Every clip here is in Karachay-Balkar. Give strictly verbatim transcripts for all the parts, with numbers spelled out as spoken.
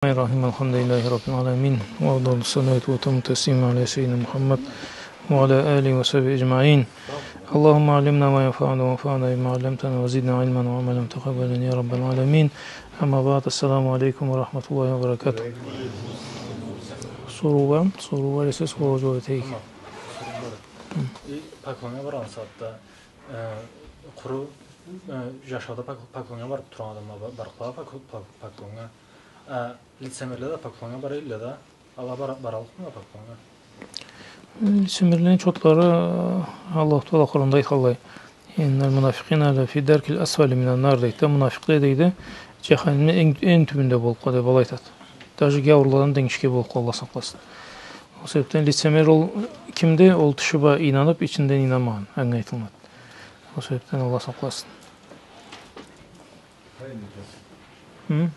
الرحمن الرحيم. الحمد لله رب العالمين، وأفضل الصلاة وأتم التسليم على سيدنا محمد وعلى آله وصحبه أجمعين. اللهم علمنا ما ينفعنا وانفعنا بما علمتنا وزدنا علما وعملا متقبلا يا رب العالمين. أما بعد، السلام عليكم ورحمة الله وبركاته. Соруу бармы? Соруу бар эсе, соруугъа джууаб этейик. Э, поклоннга баргъан сагъатда, э, къуру, э, джашауда пок-, поклоннга барыб тургъан адамла ба-, барыкъла пок-, пок-, поклоннга. Э, лицемерле да поклоннга бара эдиле да, ала бара-, бараллыкъмыла поклоннга? Лицемерлени чотлары, э, Аллаху Тагъала Къуранда айтханлай: «إن المنافقين لفي الدرك الأسفل من النار», дейди да, мунафикъле, дейди, джаханимни энг, энг тюбюнде боллукъла, деб алай айтады. Даже гяуурладан да энгишге боллукъла, Аллах сакъласын. Ол себебден лицемер ол кимди? Ол тышы бла ийнаныб, ичинден ийнанмагъан, анга айтылынады. Ол себебден Аллах сакъласын. Хы?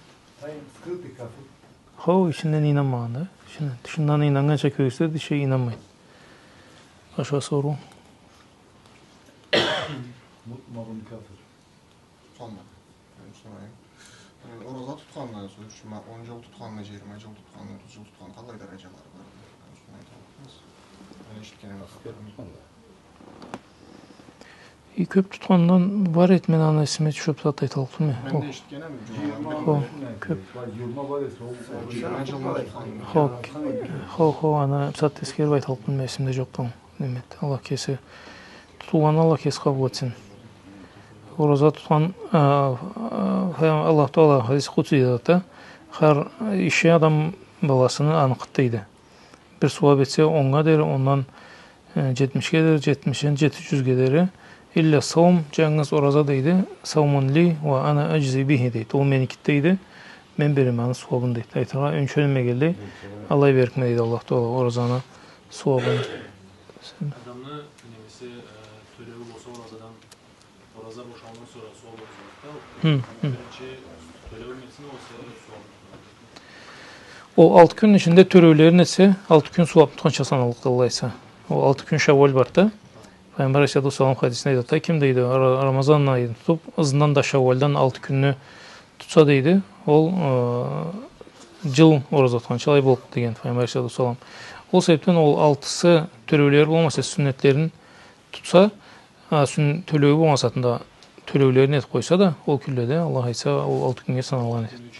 Хо, ичинден ийнанмагъан да. Ичинден, тышындан ийнаннганча кёргюзтеди, ичи ийнанмайды. Башха соруу? Мутмагъын кафир. Сонда, мен сорайым. Э, ораза тутханны, сёз ючюн, ма-, он джыл тутханны, джыйырма джыл тутханны, отуз джыл тутханны, къаллай дараджалары бар? Мен сорайым, айталлыкъмысыз? Мен эшитгеним. Аскер тутханны. И кёб тутхандан бар эди, мен аны эсиме тюшюрюб зат айталлыкъ тюлме. Мен да эшитгеним, джыйырма. Хо, кёб. Бар, джыйырма бар эсе, ол, ол джыйырма джыл тутханны. Хо, хо, хо, аны зат эсгериб айталлыкъ тюлме, эсимде джокъду. Неме, Аллах кеси, тутулгъанны Аллах кеси къабыл этсин. Ораза тутхан, а, а, Аллах Тагъала хадис къудсиде айтады да, хар иши адам баласыны аныкъыды, дейди. Бир сууаб этсе, оннга дери, ондан, э, джетмишге дери, джетмишден джети джюзге дери. «إلا الصوم», джангыз ораза, дейди, «صوم لي وأنا أجزي به», дейди. Ол меникиди, дейди. Мен береме аны сууабын, дейди. Айтыргъа, ёнче неме келди. Алай берикме, дейди, Аллах Тагъала оразаны сууабын. Адамны немеси, э, тёлеуи болса оразадан, ораза бошалгъандан сора сууаб ораза. Хы, хы. Биринчи тёлеуин этсин, ол сууабын. Ол алты кюн ичинде тёлеулерин этсе, алты кюн сууаб тутханча саналлыкъды, Аллах айтса. Ол алты кюн Шауаль барды да. Пайгъамбар алейхиссалату уассалам хадисинде айтады да, ким, дейди, Ра-, Рамазан айын тутуб, ызындан да Шауальдан алты кюнню тутса, дейди, ол, э, джыл ораза тутханчалай боллукъду деген Пайгъамбар алейхиссалату уассалам. Ол себебден ол алтысы тёлеулери болмаса, сюннетлерин тутса, а, сюн-, тёлеуи болмаса да, тёлеулерин этиб къойса да, ол кюнледе, Аллах айтса, ол алты кюннге саналгъан этеди.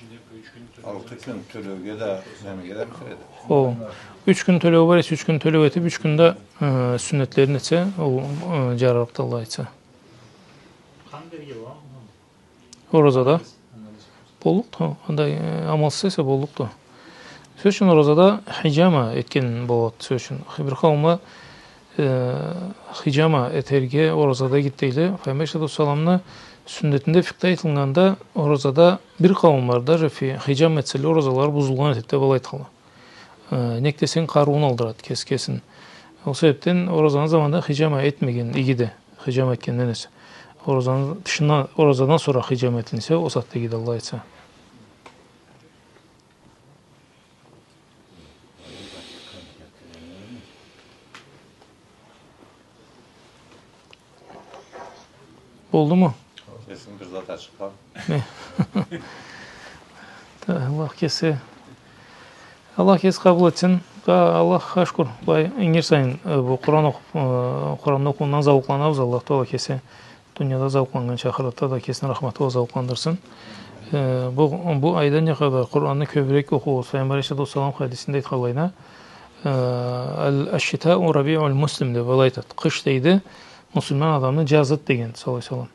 Алты кюн тёлеуге да, немеге да киреди. Хо, юч кюн тёлеу бар эсе, юч кюн тёлеу этиб, юч кюн да, э, сюннетлерин этсе, ол, э, джарарыкъды, Аллах айтса. Къан берирге боламы? Оразада. Боллукъду, андай, э, амалсыз эсе боллукъду. Сёз ючюн, оразада хиджама этген болады, сёз ючюн. Бир къауумла, э, хиджама этерге оразада игиди дейле. Пайгъамбар алейхиссалату уассаламны сюннетинде, фикъхда айтылгъанда, оразада бир къауумла даже фи-, хиджама этселе, оразалары бузулгъан этеди деб алай айтханла. Э, нек десенг, къарыуун алдырады кеси кесин. Ол себебден оразаны заманында хиджама этмеген игиди. Хиджама этгенден эсе. Оразаны тышында, оразадан сора хиджама этилсе, ол сагъатда игиди, Аллах айтса. Болдуму? Кесинг бир зат ачыкъла. Не? Да, Аллах кеси, Аллах кеси къабыл этсин. Да, Аллахха шукур. Былай ингир сайын, э, бу Къуран окъуб, э, Къуранны окъууундан зауукъланабыз. Аллах Тагъала кеси дунияда зауукъланнгынча, ахыратда да кесини рахматы бла зауукъландырсын. Э, бу, бу айда не къадар Къуранны кёбюрек окъугъуз. Пайгъамбар алейхиссалату уассалам хадисинде айтханлайына, э, «الشتاء ربيع المسلم» деб алай айтады. Къыш, дейди, муслиман адамны джазыды деген, саллаллаху алейхи ва саллам.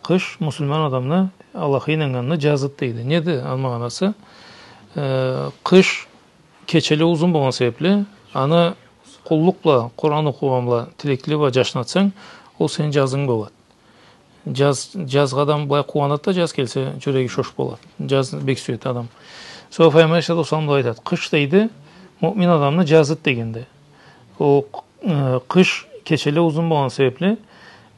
Къыш муслиман адамны, Аллахха ийнаннганны джазыды, дейди. Неди аны магъанасы? Э, къыш кечеле узун болгъан себебли, аны къуллукъ бла, Къуран окъугъан бла, тилекли бла джашнатсанг, ол сени джазынг болады. Джаз, джазгъа адам былай къууанады да, джаз келсе, джюреги шош болады. Джаз бек сюеди адам. Сора Пайгъамбар алейхиссалату уассалам да айтады, къыш, дейди, муъмин адамны джазыды дегенди. Ол, э, къыш кечеле узун болгъан себебли,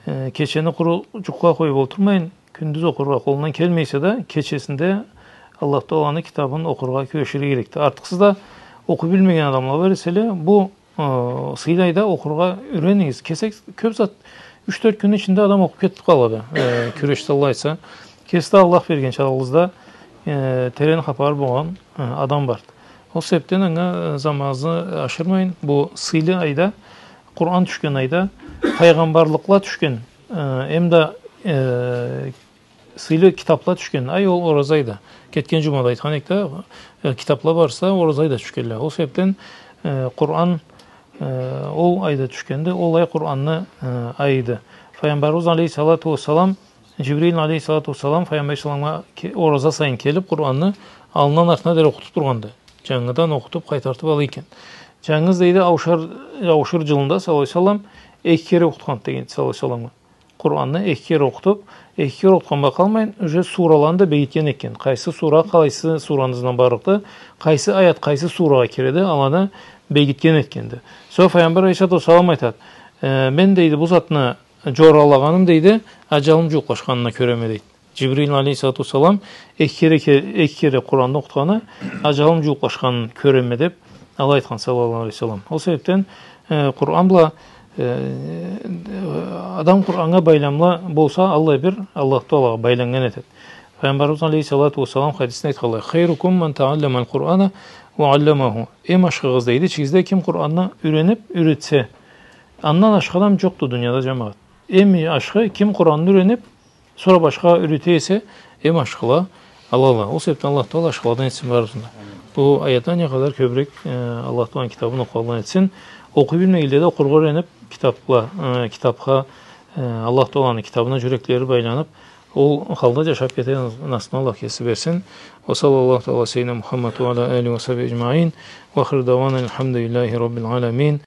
э, кечени къуру джукъугъа къоюб олтурмайын, кюндюз окъургъа къолундан келмей эсе да, кечесинде Аллах Тагъаланы китабын окъургъа кюреширге керекди. Артыкъсыз да, окъуй билмеген адамла бар эселе, бу, э, сыйлы айда окъургъа юренигиз. Кесек кёб зат, юч-тёрт кюнню ичинде адам окъуб кетиб къалады. Э, кюрешди, Аллах айтса. Кеси да Аллах берген чагъыгъызда, э, терен хапары болгъан, э, адам барды. Ол себепден анга, э, заманыбызны ашырмайын, бу сыйлы айда, Къуран тюшген айда, файгъамбарлыкъла тюшген, э, эм да, э, сыйлы китапла тюшген ай ол ораза айда. Кетген джумада айтхан эдик да, э, китапла барысы да ораза айда тюшгенле. Ол себепден, э, Къуран, э, ол айда тюшгенди, ол ай Къуранны, э, айыды. Файгъамбарыбыз алейхиссалату уассалам, Джибрил алейхиссалату уассалам Файгъамбар саламгъа ке-, ораза сайын келиб, Къуранны аллындан артына дери окъутуб тургъанды. Джангыдан окъутуб, къайтартыб ала экен. Джангыз, дейди, ауушар, ауушур джылында, саллаллаху алейхи уа саллам, эки кере окъутханды, деген, саллаллаху алейхи уа салламгъа. Къуранны эки кере окъутуб, эки кере окъутханнга къалмайын, уже сураланы да бегитген экен. Къайсы сура, къайсы сураны ызындан барлыкъды, къайсы аят, къайсы сурагъа киреди, аланы бегитген этгенди. Сора Файгъамбар алейхиссалату уассалам айтады: «Э, мен, дейди, бу затны джоралагъаным, дейди, аджалым джууукълашханына кёреме», дейди. Джибрил алейхиссалату уассалам эки кере, ке-, эки кере Къуранны окъутханы, аджалым джууукълашханын кёреме деб, алай айтхан, саллаллаху алейхи уа саллам. Ол себебден, э, Къуран бла, э, адам Къураннга байламлы болса, аллай бир Аллаху Таалагъа байланнган этеди. Файгъамбарыбыз алейхиссалату уассалам хадисинде айтханлай: «Хайрукум ман таалламал Къурана уа алламаху». Эм ашхыгъыз, дейди, ичигизде ким Къуранны юрениб, юретсе. Андан ашхы адам джокъду дунияда, джамагъат. Эм ашхы ким Къуранны юрениб, сора башхагъа юрете эсе, эм ашхыла алала. Ол себебден Аллаху Таала ашхыладан этсин барыбызны да. Бу аятдан не къадар кёбюрек, э, Аллаху Тааланы китабын окъугъанланы этсин. Окъуй билмегенле да окъургъа юрениб, китабла, э, китабха, э, Аллаху Тааланы китабына джюреклери байланыб, ол халда джашаб кетерге насыбны Аллах кеси берсин. Ва саллаллаху таала ала сайидина Мухаммад ва ала алихи ва сахбихи аджмаин. Ва ахиру дауана альхамдулиллахи раббиль аламин.